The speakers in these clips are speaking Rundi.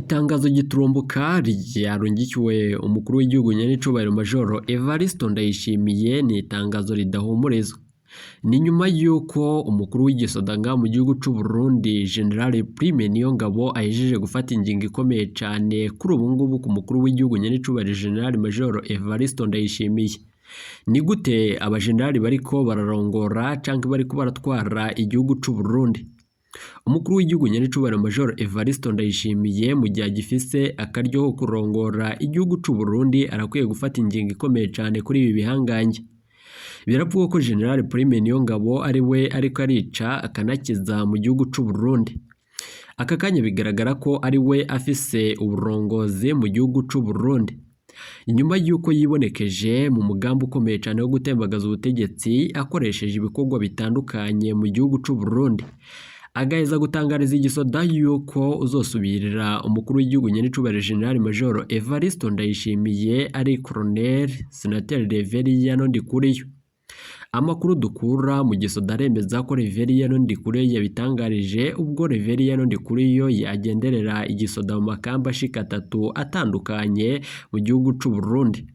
Itangazo giturumbuka ryarungikiwe umukuru w'igihugu nyenicubahiro Majoro Evaristo Ndayishimiye ni itangazo ridahumurizwa. Ni nyuma y'uko umukuru w'igisoda ngaha mu gihugu c'u Burundi General Prime Niyongabo ahejeje gufata ingingo ikomeye cane kuri ubu ngubu ku mukuru w'igihugu nyenicubahiro General Majoro Evaristo Ndayishimiye. Ni gute abajenerali bariko bararongora canke bariko baratwara igihugu c'u Burundi? Umukuru w'igihugu nyenicubahiro Major Evaristo Ndayishimiye mu gihe agifise akaryo ko kurongora igihugu c'u Burundi arakwiye gufata ingingo ikomeye cane kuri ibi bihangange. Biravugwa ko General Prime Niyongabo ari we ariko arica akanakiza mu gihugu c'u Burundi. Aka kanya bigaragara ko ari we afise uburongozi mu gihugu c'u Burundi. Inyuma y'uko yibonekeje mu mugambi ukomeye cane wo gutembagaza ubutegetsi akoresheje ibikorwa bitandukanye mu gihugu c'u Burundi. Agaheza gutangariza igisoda yuko uzosubirira umukuru w'igihugu nyenicubahiro General Major Evaristo Ndayishimiye ari Colonel Senateri Reveriyano Ndikuriyo. Amakuru dukura mu gisoda aremeza ko Reveriyano Ndikuriyo yabitangarije ubwo Reveriyano Ndikuriyo yagenderera igisoda mu makamba ashika atatu atandukanye mu gihugu c'u Burundi.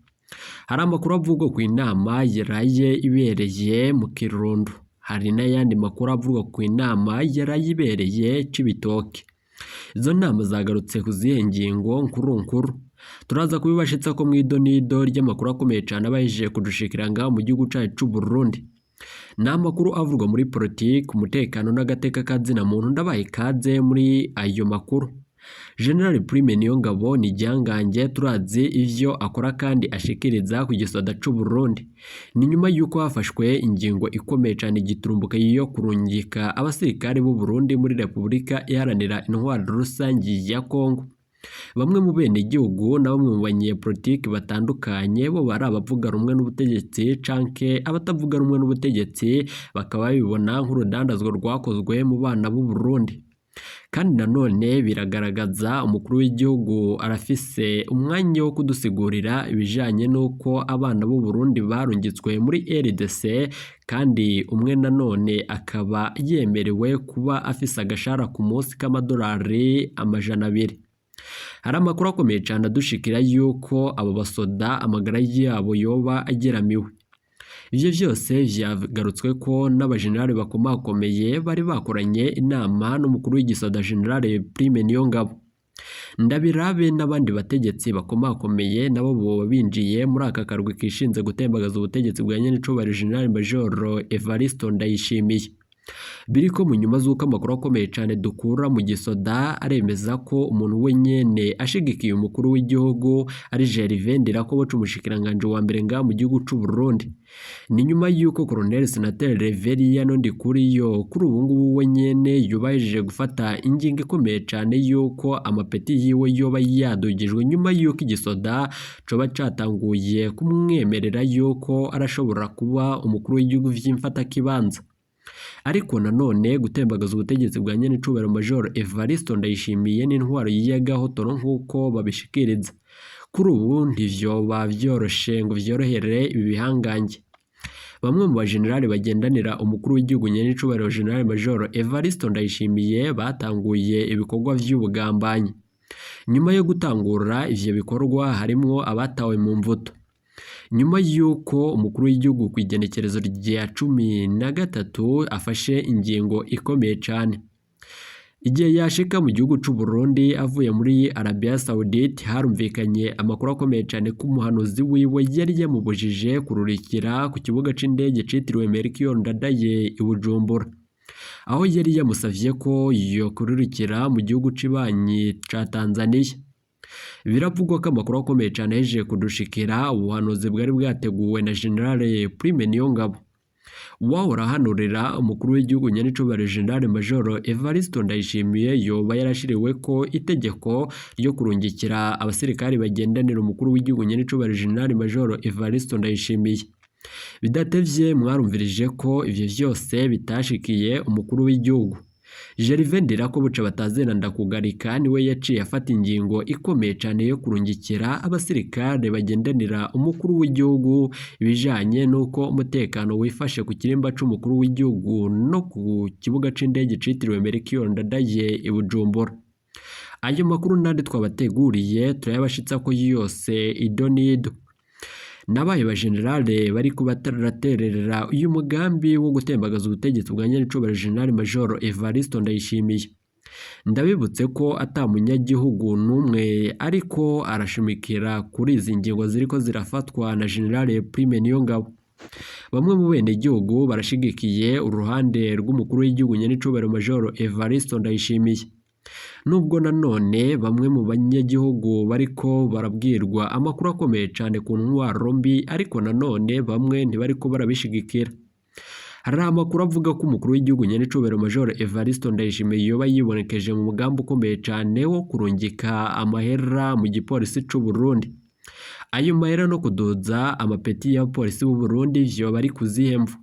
Hari amakuru avugwa ku inama yaraye ibereye mu Kirundo. Hari n'ayandi makuru avugwa ku inama yaraye ibereye Cibitoke. Izo nama zagarutse ku zihe ngingo nkuru nkuru? Turaza kubibashitsa ko mw'idonido ry'amakuru akomeye cane aba yahejeje kudushikira ngaha mu gihugu cacu c'u Burundi. Ni amakuru avugwa muri politiki, umutekano n'agateka ka zina muntu ndabaye ikaze muri ayo makuru. General Prime Niyongabo ni igihangange turazi ivyo akora kandi ashikiriza ku gisoda c'u Burundi. Ni nyuma y'uko hafashwe ingingo ikomeye cane giturumbuka yo kurungika abasirikare b'u Burundi muri Repubulika Iharanira Intwaro Rusangi ya Kongo. Bamwe mu benegihugu na bamwe mu banyepolitiki batandukanye bo bari abavuga rumwe n'ubutegetsi canke abatavuga rumwe n'ubutegetsi bakaba babibona nk'urudandazwa rwakozwe mu bana b'u Burundi. Kandi nanone biragaragaza umukuru w'igihugu arafise umwanya wo kudusigurira ibijanye n'uko abana b'u Burundi barungitswe muri RDC kandi umwe nanone akaba yemerewe kuba afise agashahara ku munsi k'amadolari 200. Hari amakuru akomeye cane adushikira yuko abo basoda amagara yabo yoba ageramiwe. Ivyo vyose vyagarutsweko n'abajenerali bakomakomeye bari bakoranye inama n'umukuru w'igisoda General Prime Niyongabo. Ndabirabe n'abandi bategetsi bakomakomeye nabo boba binjiye muri aka karwi kishinze gutembagaza ubutegetsi bwa nyenicubahiro General Major Evaristo Ndayishimiye. Biriko mu nyuma z'uko amakuru akomeye cane dukura mu gisoda aremeza ko umuntu we nyene ashigikiye umukuru w'igihugu ari Gervais Ndirakobuca umushikiranganji wa mbere ngaha mu gihugu c'u Burundi. Ni nyuma y'uko Colonel Senateri Reveriyano Ndikuriyo kuri ubu ngubu we nyene yubahirije gufata ingingo ikomeye cane y'uko amapeti yiwe yoba yadugijwe nyuma y'uko igisoda coba catanguye kumwemerera yuko arashobora kuba umukuru w'igihugu vy'imfatakibanza. Ariko nanone gutembagaza ubutegetsi bwa nyenicubahiro Major Evaristo Ndayishimiye n'intwaro y'agahotoro nk'uko babishikiriza. Kuri ubu ntivyoba vyoroshe ngo vyorohere ibi bihangange. Bamwe mu bajenerali bagendanira umukuru w'igihugu nyenicubahiro General Major Evaristo Ndayishimiye batanguye ibikorwa vy'ubugambanyi. Nyuma yo gutangura ivyo bikorwa harimwo abatawe mu mvuto. Nyuma y'uko umukuru w'igihugu ku igenekerezo rya 13 afashe ingingo ikomeye cane. Igihe yashika mu gihugu c'u Burundi avuye muri Arabia Saoudite harumvikanye amakuru akomeye cane ko umuhanuzi wiwe yari yamubujije kururikira ku kibuga c'indege citiriwe Melchior Ndadaye i Bujumbura. Aho yari yamusavye ko yokururikira mu gihugu cibanyi ca Tanzania. Biravugwa ko amakuru akomeye cane yahejeje kudushikira ubuhanuzi bwari bwateguwe na General Prime Niyongabo. Uwahora ahanurira umukuru w'igihugu nyenicubahiro General Major Evaristo Ndayishimiye yoba yarashiriweko itegeko ryo kurungikira abasirikari bagendanira umukuru w'igihugu nyenicubahiro General Major Evaristo Ndayishimiye. Bidatevye mwarumvirije ko ivyo vyose bitashikiye umukuru w'igihugu. Gervais Ndirakobuca batazera ndakugarika niwe yaciye afata ingingo ikomeye cane yo kurungikira abasirikare bagendanira umukuru w'igihugu ibijanye n'uko umutekano wifashe ku kirimba c'umukuru w'igihugu no ku kibuga c'indege citiriwe Melchior Ndadaye i Bujumbura. Ayo makuru n'andi twabateguriye turayabashitsako yose idonido. Nabaye ba generale bariko bataraterera uyu mugambi wo gutembagaza ubutegetsi bwa nyenicubahiro General Major Evariste Ndayishimiye. Ndabibutse ko ata munyagihugu n'umwe ariko arashimikira kuri izi ngingo ziriko zirafatwa na General Prime Niyongabo. Bamwe mu benegihugu barashigikiye uruhande rw'umukuru w'igihugu nyenicubahiro Major Evariste Ndayishimiye. Nubwo nanone bamwe mu banyagihugu bariko barabwirwa amakuru akomeye cane ku ntwaro mbi, ariko nanone bamwe ntibariko barabishigikira. Hari amakuru avuga ko umukuru w'igihugu nyenicubahiro Major Evariste Ndayishimiye yoba yibonekeje mu mugambi ukomeye cane wo kurungika amahera mu gipolisi c'u Burundi. Ayo mahera no kuduza amapeti y'abapolisi b'u Burundi vyoba ari kuzihe mvo?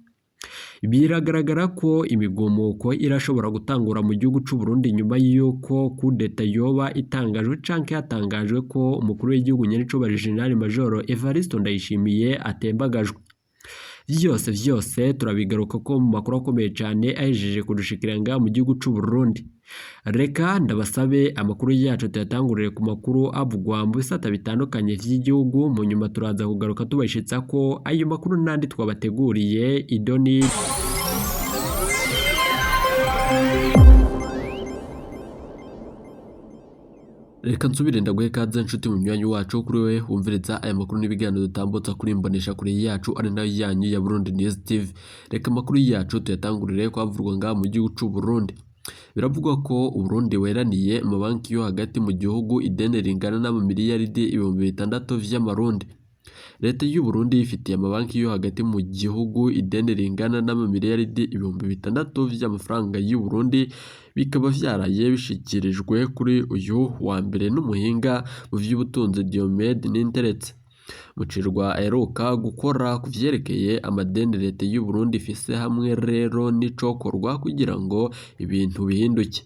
Biragaragara ko imigumuko irashobora gutangura mu gihugu c'u Burundi nyuma y'uko kudeta yoba itangajwe canke hatangajwe ko umukuru w'igihugu nyenicubahiro General Major Evariste Ndayishimiye atembagajwe. Vyose vyose turabigaruka ko mu makuru akomeye cane ahejeje kudushikira ngaha mu gihugu c'u Burundi. Reka ndabasabe amakuru yacu tuyatangurire ku makuru avugwa mu bisata bitandukanye vy'igihugu, mu nyuma turaza kugaruka tubashitsa ko ayo makuru n'andi twabateguriye idoni. Reka nsubire ndaguhe ikaze nshuti munywanyi wacu kuri we wumviriza aya makuru n'ibiganiro dutambutsa kuri imbonesha kure yacu ari nayo yanyu ya Burundi News TV. Reka amakuru yacu tuyatangurire kwavurwa ngaha mu gihugu c'u Burundi. Biravugwa ko Uburundi weraniye amabanki yo hagati mu gihugu ideni ringana n'amamiliyaridi 6000 vy'amarundi. Leta y'u Burundi ifitiye amabanki yo hagati mu gihugu ideni ringana n'amamiliyaridi 6000 vy'amafaranga y'u Burundi, bikaba vyaraye bishikirijwe kuri uyu wa mbere n'umuhinga mu vy'ubutunzi Diomede Ninteretse. Mucirwa aheruka gukora ku vyerekeye amadeni leta y'u Burundi ifise hamwe rero n'icokorwa kugira ngo ibintu bihinduke.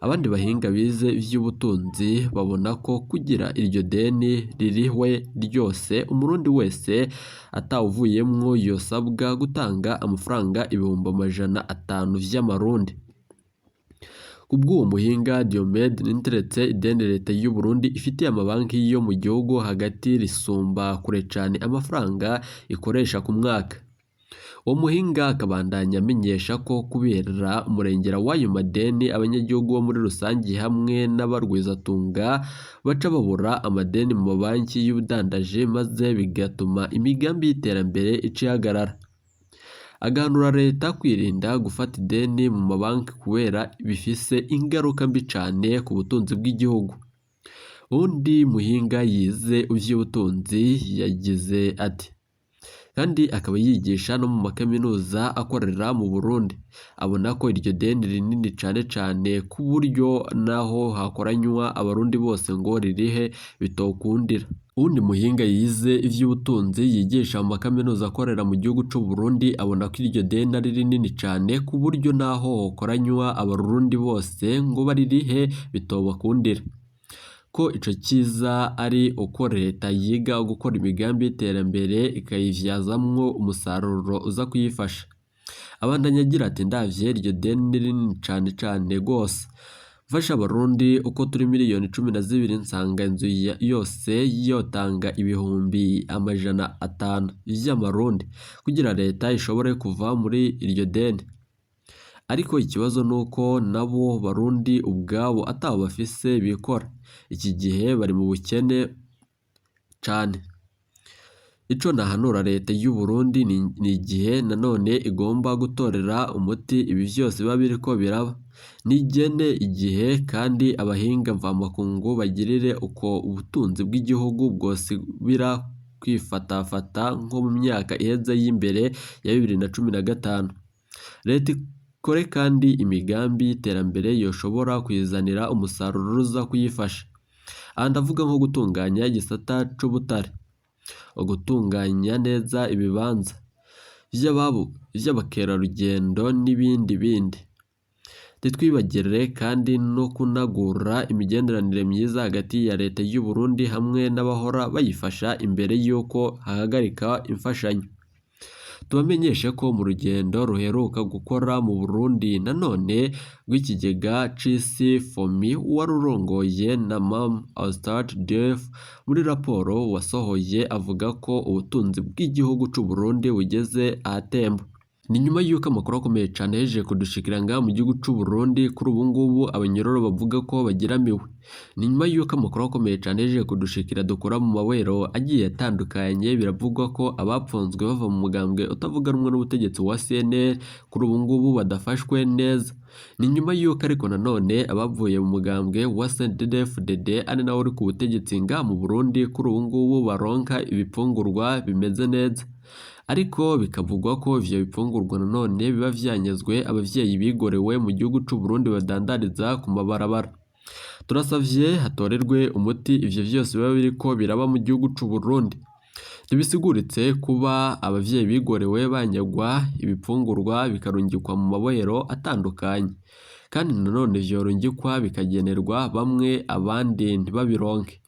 Abandi bahinga bize ivy'ubutunzi babona ko kugira iryo deni ririhwe ryose umurundi wese atawuvuyemwo yosabwa gutanga amafaranga 500,000 vy'amarundi. Kubw'uwo muhinga Diomede Ninteretse, ideni leta y'u Burundi ifitiye amabanki yo mu gihugu hagati risumba kure cane amafaranga ikoresha ku mwaka. Uwo muhinga akabandanya amenyesha ko kubera umurengera w'ayo madeni abanyagihugu bo muri rusangi hamwe n'abarwizatunga baca babura amadeni mu mabanki y'ubudandaji maze bigatuma imigambi y'iterambere ica ihagarara. Agahanura leta kwirinda gufata ideni mu mabanki kubera bifise ingaruka mbi cane ku butunzi bw'igihugu. Uwundi muhinga yize ivy'ubutunzi yagize ati: kandi akaba yigisha no mu makaminuza akorera mu Burundi, abona ko iryo deni rinini cane cane ku buryo naho hakoranywa abarundi bose ngo ririhe bitokundira. Uwundi muhinga yize ivy'ubutunzi yigisha mu makaminuza akorera mu gihugu c'u Burundi abona ko iryo deni ari rinini cane ku buryo naho hokoranywa abarundi bose ngo baririhe bitobakundira. Ko ico ciza ari uko leta yiga gukora imigambi y'iterambere ikayivyazamwo umusaruro uza kuyifasha. Abandanya agira ati: ndavye iryo deni ni rinini cane cane gose. Mfasha abarundi uko turi 12 miliyoni nsanga inzu yose yotanga 500,000 vy'amarundi kugira leta ishobore kuva muri iryo deni. Ariko ikibazo nuko nabo barundi ubwabo atabo bafise bikora. Iki gihe bari mu bukene cane. Ico nahanura leta y'u Burundi ni igihe nanone igomba gutorera umuti ibi vyose biba biriko biraba. Nigene igihe kandi abahinga mvamakungu bagirire uko ubutunzi bw'igihugu bwosubira kwifatafata nko mu myaka iheze y'imbere ya 2015. Leta ikore kandi imigambi y'iterambere yoshobora kuyizanira umusaruro uza kuyifasha. Aha ndavuga nko gutunganya igisata c'ubutare, gutunganya neza ibibanza vy'abakerarugendo n'ibindi bindi. Ntitwibagire kandi no kunagura imigenderanire myiza hagati ya leta y'u Burundi hamwe n'abahora bayifasha imbere y'uko hahagarika imfashanyo. Tubamenyeshe ko mu rugendo ruheruka gukora mu Burundi nanone rw'ikigega c'isi FOMI warurongoye na Mam Austat Def muri raporo wasohoye avuga ko ubutunzi bw'igihugu c'u Burundi bugeze ahatemba. Ni nyuma y'uko amakuru akomeye cane yahejeje kudushikira ngaha mu gihugu c'u Burundi, kuri ubu ngubu abanyororo bavuga ko bageramiwe. Ni nyuma y'uko amakuru akomeye cane yahejeje kudushikira dukura mu mabwero agiye atandukanye, biravugwa ko abapfunzwe bava mu mugambwe utavuga rumwe n'ubutegetsi wa CNL kuri ubu ngubu badafashwe neza. Ni nyuma y'uko ariko nanone abavuye mu mugambwe wa CNDD-FDD ari nawo uri ku butegetsi ngaha mu Burundi kuri ubu ngubu baronka ibifungurwa bimeze neza. Ariko bikavugwa ko ivyo bifungurwa nanone biba vyanyazwe abavyeyi bigorewe mu gihugu c'u Burundi badandariza ku mabarabara. Turasavye hatorerwe umuti ivyo vyose biba biriko biraba mu gihugu c'u Burundi. Ntibisiguritse kuba abavyeyi bigorewe banyagwa ibifungurwa bikarungikwa mu mabohero atandukanye, kandi nanone vyorungikwa bikagenerwa bamwe abandi ntibabironke.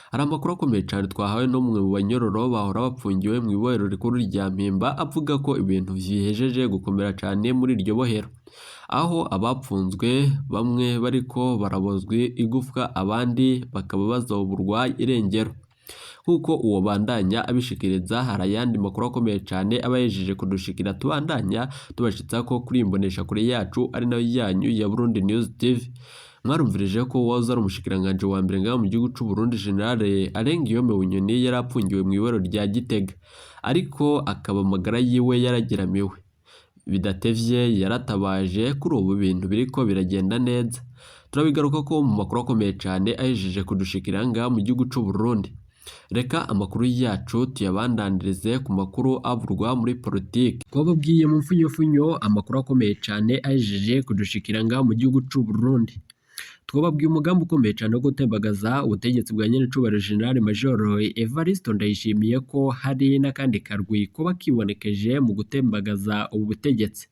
Hari amakuru akomeye cane twahawe n'umwe mu banyororo bahora bapfungiwe mw'ibohero rikuru rya Mpimba avuga ko ibintu vyihejeje gukomera cane muri iryo bohero, aho abapfunzwe bamwe bariko barabozwa igufwa abandi bakaba bazoburwa irengero. Nk'uko uwo bandanya abishikiriza, hari ayandi makuru akomeye cane aba yahejeje kudushikira tubandanya tubashitsako kuri imboneshakure yacu ari nayo yanyu ya Burundi News TV. Mwarumvirije ko uwahoze ari umushikiranganji wa mbere ngaha mu gihugu c'u Burundi General Alain Guillaume Bunyoni yari apfungiwe mw'iboro rya Gitega, ariko akaba amagara yiwe yarageramiwe. Bidatevye yaratabaje, kuri ubu ibintu biriko biragenda neza. Turabigaruka ko mu makuru akomeye cane ahejeje kudushikira ngaha mu gihugu c'u Burundi. Reka amakuru yacu tuyabandanirize ku makuru avurwa muri politike. Twababwiye mu mfunyofunyo amakuru akomeye cane ahejeje kudushikira ngaha mu gihugu c'u Burundi. Twababwiye umugambi ukomeye cane wo gutembagaza ubutegetsi bwa nyenecubahiro General Major Evariste Ndayishimiye ko hari n'akandi karwi kuba kibonekeje mu gutembagaza ubu butegetsi.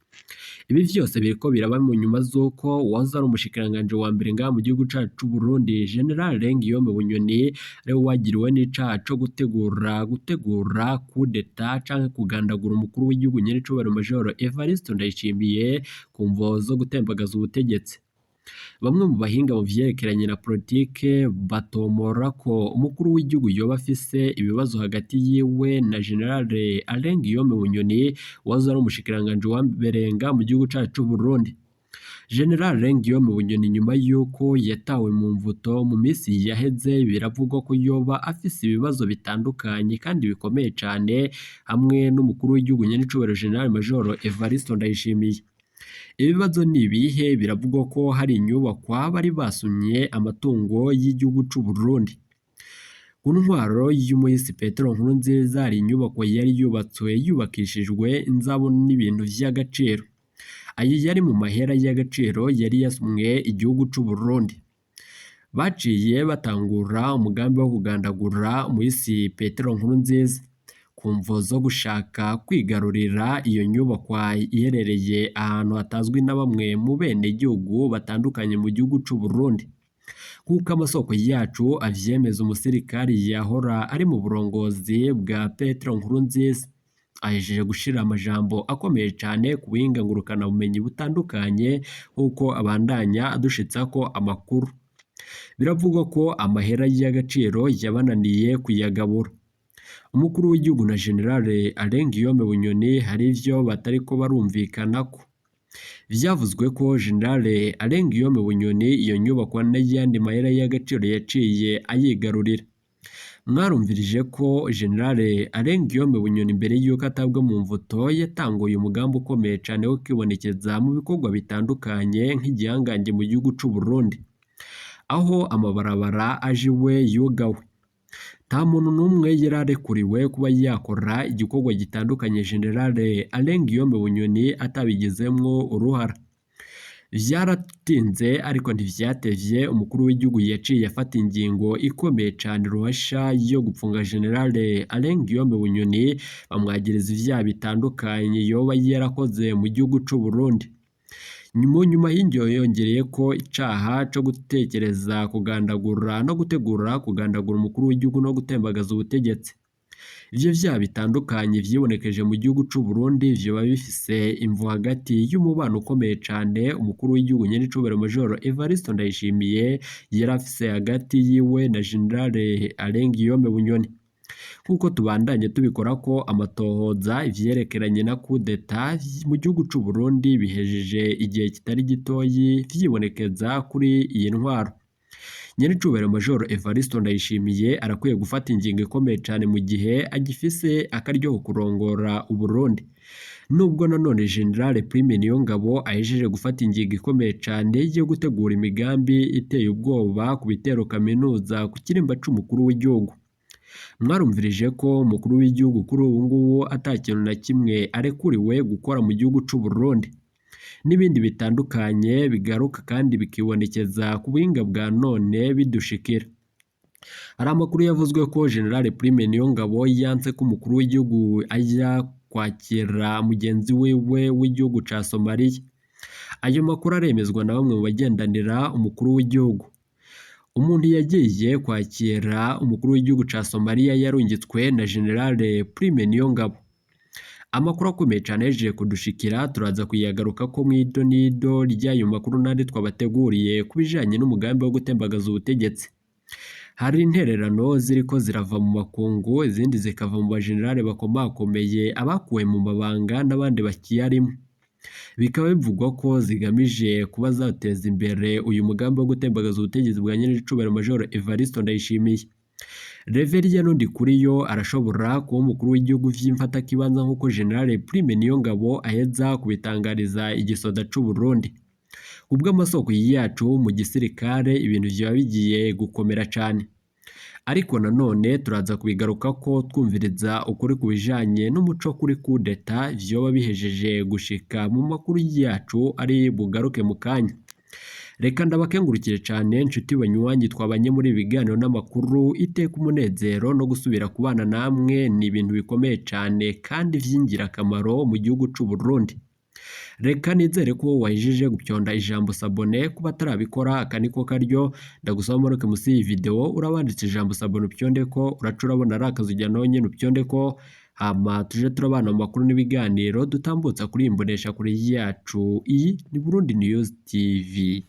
Ibi vyose biriko biraba mu nyuma z'uko uwahoze ari umushikiranganji wa mbere ngaha mu gihugu cacu c'u Burundi General Alain Guillaume Bunyoni ariwe wagiriwe n'icaha co gutegura coup d'etat canke kugandagura umukuru w'igihugu nyenecubahiro Major Evariste Ndayishimiye ku mvo zo gutembagaza ubutegetsi. Bamwe mu bahinga mu vyerekeranye na politike batomora ko umukuru w'igihugu yoba afise ibibazo hagati yiwe na General Alain Guillaume Bunyoni wahoze ari umushikiranganji wa mbere ngaha mu gihugu cacu c'u Burundi. General Alain Guillaume Bunyoni nyuma y'uko yatawe mu mvuto mu misi yaheze, biravugwa ko yoba afise ibibazo bitandukanye kandi bikomeye cane hamwe n'umukuru w'igihugu nyenecubahiro General Major Evariste Ndayishimiye. Ibibazo ni ibihe? Biravugwa ko hari inyubakwa bari basumye amatungo y'igihugu c'u Burundi. Ku ntwaro y'umuhisi Petero Nkurunziza hari inyubako yari yubatswe yubakishijwe inzahabu n'ibintu vy'agaciro. Ayo yari mu mahera y'agaciro yari yasumwe igihugu c'u Burundi. Baciye batangura umugambi wo kugandagura umuhisi Petero Nkurunziza ku mvo zo gushaka kwigarurira iyo nyubakwa iherereye ahantu hatazwi na bamwe mu benegihugu batandukanye mu gihugu c'u Burundi. Nk'uko amasoko yacu avyemeza, umusirikari yahora ari mu burongozi bwa Petero Nkurunziza ahejeje gushira amajambo akomeye cane ku buhinga ngurukanabumenyi butandukanye, nk'uko abandanya adushitsako amakuru. Biravugwa ko amahera y'agaciro yabananiye kuyagabura. Umukuru w'igihugu na General Alain Guillaume Bunyoni hari ivyo batariko barumvikanako. Vyavuzwe ko General Alain Guillaume Bunyoni iyo nyubakwa n'ayandi mahera y'agaciro yaciye ayigarurira. Mwarumvirije ko General Alain Guillaume Bunyoni mbere y'uko atabwa mu mvuto yatanguye umugambi ukomeye cane wo kwibonekeza mu bikorwa bitandukanye nk'igihangange mu gihugu c'u Burundi, aho amabarabara aje iwe yugawe. Nta muntu n'umwe yari arekuriwe kuba yakora igikorwa gitandukanye General Alain Guillaume Bunyoni atabigizemwo uruhara. Vyaratinze ariko ntivyatevye, umukuru w'igihugu yaciye afata ingingo ikomeye cane ruhasha yo gupfunga General Alain Guillaume Bunyoni, bamwagiriza ivyaha bitandukanye yoba yarakoze mu gihugu c'u Burundi. Mu nyuma y'ingiyo yongereye ko icaha co gutekereza kugandagura no gutegura kugandagura umukuru w'igihugu no gutembagaza ubutegetsi. Ivyo vyaha bitandukanye vyibonekeje mu gihugu c'u Burundi vyoba bifise imvo hagati y'umubano ukomeye cane umukuru w'igihugu nyenicubahiro Major Evariste Ndayishimiye yari afise hagati yiwe na General Alain Guillaume Bunyoni. Nk'uko tubandanye tubikorako amatohoza, ivyerekeranye na kudeta mu gihugu c'u Burundi bihejeje igihe kitari gitoyi vyibonekeza kuri iyi ntwaro. Nyenicubahiro Major Evariste Ndayishimiye arakwiye gufata ingingo ikomeye cane mu gihe agifise akaryo ko kurongora Uburundi. Nubwo nanone General Prime Niyongabo ahejeje gufata ingingo ikomeye cane yo gutegura imigambi iteye ubwoba ku bitero kaminuza ku kirimba c'umukuru w'igihugu. Mwarumvirije ko umukuru w'igihugu kuri ubu ngubu ata kintu na kimwe arekuriwe gukora mu gihugu c'u Burundi. N'ibindi bitandukanye bigaruka kandi bikibonekeza ku buhinga bwa none bidushikira. Hari amakuru yavuzwe ko General Prime Niyongabo yanse ko umukuru w'igihugu aja kwakira mugenzi wiwe w'igihugu ca Somalia. Ayo makuru aremezwa na bamwe mu bagendanira umukuru w'igihugu. Umuntu yagiye kwakira umukuru w'igihugu ca Somalia yarungitswe na General Prime Niyongabo. Amakuru akomeye cane ahejeje kudushikira turaza kuyagarukako mw'idonido ry'ayo makuru n'andi twabateguriye ku bijanye n'umugambi wo gutembagaza ubutegetsi. Hari intererano ziriko zirava mu makungu, izindi zikava mu bajenerali bakomakomeye, abakuwe mu mabanga n'abandi bakiyarimwo. Bikaba bivugwa ko zigamije kuba zateza imbere uyu mugambi wo gutembagaza ubutegetsi bwa nyenicubahiro Major Evariste Ndayishimiye. Reverien Ndikuriyo arashobora kuba umukuru w'igihugu vy'imfatakibanza nk'uko General Prime Niyongabo aheza kubitangariza igisoda c'u Burundi. Kubw'amasoko yacu mu gisirikare ibintu vyoba bigiye gukomera cane. Ariko nanone turaza kubigarukako twumviriza ukuri ku bijanye n'umuco kuri kudeta vyoba bihejeje gushika mu makuru yacu ari bugaruke mu kanya. Reka ndabakengurukire cane nshuti banywanyi twabanye muri ibi biganiro n'amakuru, iteka umunezero no gusubira kubana namwe ni ibintu bikomeye cane kandi vy'ingirakamaro mu gihugu c'u Burundi. Reka nizere ko wahejeje gupyonda ijambo sabone, kuba atarabikora aka niko karyo ndagusaba umanuke musi y'iyi video urabanditse ijambo sabone upyondeko, uraca urabona ari akazu ujya naho nyene upyondeko, hama tuje turabana mu makuru n'ibiganiro dutambutsa kuri iyi mboneshakure yacu. Iyi ni Burundi News TV.